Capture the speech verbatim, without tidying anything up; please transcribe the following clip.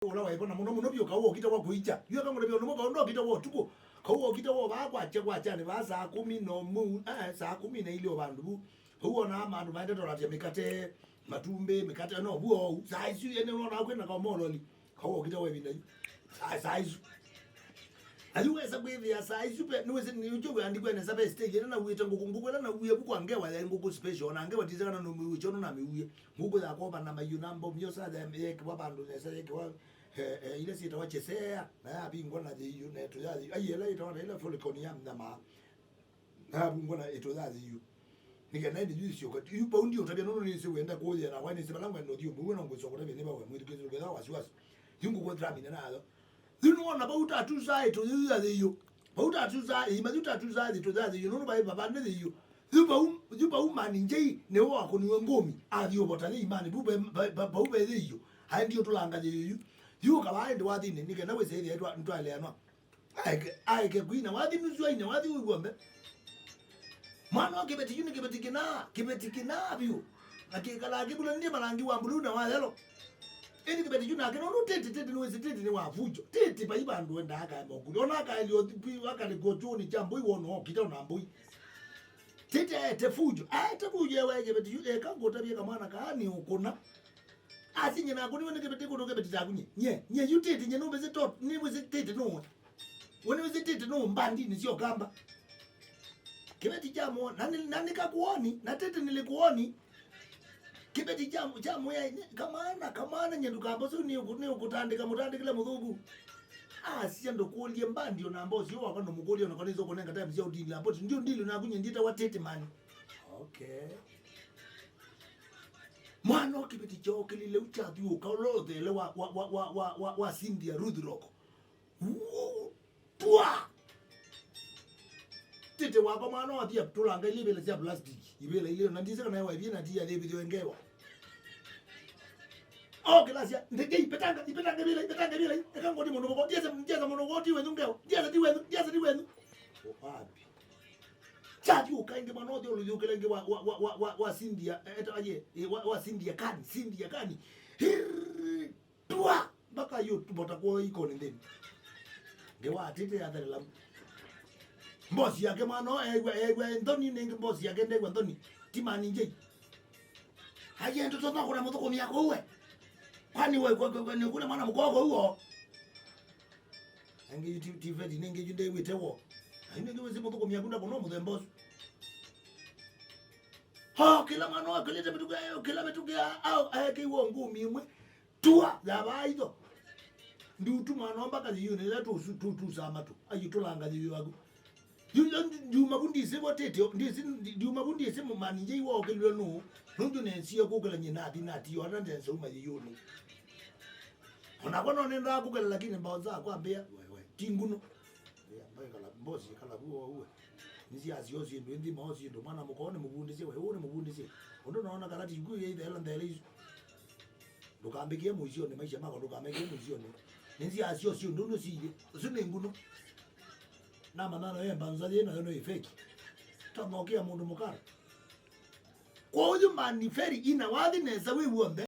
ũla waĩ vo, na mũno mũno vyũ kaũ wokita wa kũikya. Yu eka ngũtavya ũndũ ũmwe, kaũ ndokita wa ũtukũ. Kaũ wokita wa vaa kwakya kwakyanĩ vaa saa kũmi na ũmwe, eh, saa kũmi na ilĩ o vandũ vu. Vau wonaa andũ maendete ũlatya mĩkate, matumbĩ, mĩkate, no vuo ou. Saa isu ene nonaa kwĩna kaũ mololi. Kaũ wokita wa ĩvinda yu. Saa, saa isu. Na yu wesa kwĩthĩa saa isu pe, nĩwĩsĩ nĩkyo wĩandĩkwe nesa ve stage, ĩla nauĩte ngũkũ, ngũkũ ĩla nauie vu kwa ngewa yaĩ ngũkũ special, na ngewa ndisĩ kana nũmĩuĩkya ũndũ namĩuie. Ngũkũ ya kova na maiũ na mbomu, yo saa ya-, yeekĩwa vandũ nesa, yeekĩwa, eh, eh, ila syĩtawa chesea, na yavingwa na yĩiũ, na ĩtũ ya yĩiũ. Ai, ĩla yĩtawa na ĩla follicon ya mnyama. Na yavingwa na ĩtũ ya yĩiũ. Nĩ kana ĩndĩ yu ĩsyoka. Yu vau ndiũtavya nũndũ nĩsĩ wenda kũyĩa na wa nĩsĩ vala ngwenda ũthiĩ ũmwe, no ngwĩsyoka ũtavya nĩ vawe mwĩthukĩĩsyo kũketha wasiwasi. Yu ngũkũ tramine nayo. Yu nĩwona vau tatusaa ĩtũ yĩu ya yĩiũ. Vau tatusaa ĩima, yu tatusaa ĩtũ ya yĩiũ, nũndũ vaĩ vavande yĩiũ. Yu vau, yu vau mani njei nĩwe wakũniwe ngũmi, athi ũvota yĩimani, vau ve, va, va, vau ve yĩiũ. Aendie ũtũlanga yĩiũ yu. Yu ũkavaa ĩndĩ wathinĩ, nĩ kana wĩsĩ ĩthĩa nĩtwaeleanwa. Aeke, aeke kwina, wathi nusu aine, wathi wĩ w'onthe. Mwana wa kĩveti kyu nĩ kĩveti kĩna, kĩveti kĩna vyũ. Na kĩkalaa kĩvulani nĩ malangi wa mbuluu na wa yelo. Ĩndĩ kĩveti kyu nake nũndũ tĩtĩ, tĩtĩ nĩwĩsĩ tĩtĩ nĩ wa fujo. Tĩtĩ vai vandũ endaa akaema ũkuli. Ona akaelio thipi, akalĩkwa kyũnĩ kya mbũi wona okita ona mbũi. Tĩtĩ aete fujo. Aete fujo ewa kĩveti kyu, eka ngũtavye kamwana kaa nĩ ũkũna. Asi nyina akũniwe nĩ kĩveti kũndũ kĩveti kyaku nye. Nye, nye yu tĩtĩ nye nũmbĩsĩ tot, nĩwĩsĩ tĩtĩ nũwe. We nĩwĩsĩ tĩtĩ nũũ mbandinĩ sya Ũkamba. Kĩveti kya mũo, na nĩ, na nĩ kakuoni, na tĩtĩ nĩlĩ kuoni. Kĩveti kya, kya mũya, kamana, kamana, nye ndũkamba ũsu nĩ ũkũ-, nĩ ũkũtandĩka, mũtandĩkĩle mũthũku. Asia ndũkũlye mbandi ona mbosi ũyũ wakwa ndũmũkũlye ona kana iso kũnenga time sya ũdili apoti. Ndio ndili naku nye ndiĩtawa tĩtĩ mani. Okay. Mwana wa kĩveti kyoo kĩlile ũkyathiũũka ũla ũthele wa, wa, wa, wa, wa, wa, wa Cynthia Ruth Rock. Wuu! Twa! Tĩtĩ wakwa mwana wathi atũlanga ilĩ ivĩla sya plastic. Ivĩla ilĩ, na ndisĩ kana ewa ivie na ti yathĩvithyo engewa. O kĩlasya, ndekei, ipetanga, ipetanga ivĩla, ipetanga ivĩla, eka ngoti mũndũ mũko, ndiasa, ndiasa mũndũ ũkoti wenyu ngewa, ndiasa ti wenyu, ndiasa ti wenyu. Wapi? Kyathiũũka ĩngĩ mwana ũthi ũlũyũkĩla ĩngĩ wa, wa, wa, wa, wa, wa Cynthia, eh, etawa ye, eh, wa, wa Cynthia Kani, Cynthia Kani. Hirrrr! Twa! Mpaka yu tũvota kuoya ikoni nthĩnĩ. Ngewa atĩte yatherela. Mbosi yake mwana ũũ eew'a, eew'a nthoni, nĩngĩ mbosi yake ndeew'a nthoni. Ti mani njei. Aye, ndũtonya kũna mũthũkũmi yako uwe. Kwani we, kwe, kwe, kwe, nĩ kũna mwana mũkoko uo? Nĩngĩ yu ti, ti veti, nĩngĩ yu ndewĩte wo. Ayu nĩngĩ wĩsĩ mũthũkũmi yaku ndakũna mũthemba ũsu. Ho, kĩla mwana ũũ akĩlĩte mĩtũkĩ, kĩla mĩtũkĩ ya, au, aekĩiwe ngumi ĩmwe. Tua ya vaitho. Ndutu mwana mpaka yĩyũnĩ ĩla tũsu-, tũtusaa matũ. Ayĩtũlanga yĩyũ yaku. Yu, yu, ndiuma vu ndisĩ vo tĩtĩ, ndisĩ, ndi-, ndiuma vu ndisĩ mũmani njei wookĩlw'e nũũ. Nũndũ nensie kũkĩla nyie nathi natiwa na ndenza uma yĩyũnĩ. Onakwa no nendaa kũkĩla lakini mbao za kwambĩa, we, we, ti nguno. Ĩa, mbaĩ kala, mbosi kala vu o uwe. Nĩsyasyo syĩndũ, ĩnthima o syĩndũ, mwana mũkoo nĩ mũvundĩsye, we, ũũ nĩ mũvundĩsye. Ũndũ naona kala ti kũ yaithela nthele isu. Ndũkambĩkĩe mũisyonĩ, maisha makwa ndũkamekĩe mũisyonĩ. Nĩnzia asyo syũndũ nũsiie. Ũsu nĩ nguno. Namanya no emba nza yĩ nayo no ĩfeki. Tanokia mũndũ mũkara. Kwoou yu mani feri ina wathi nesa wĩ w'onthe.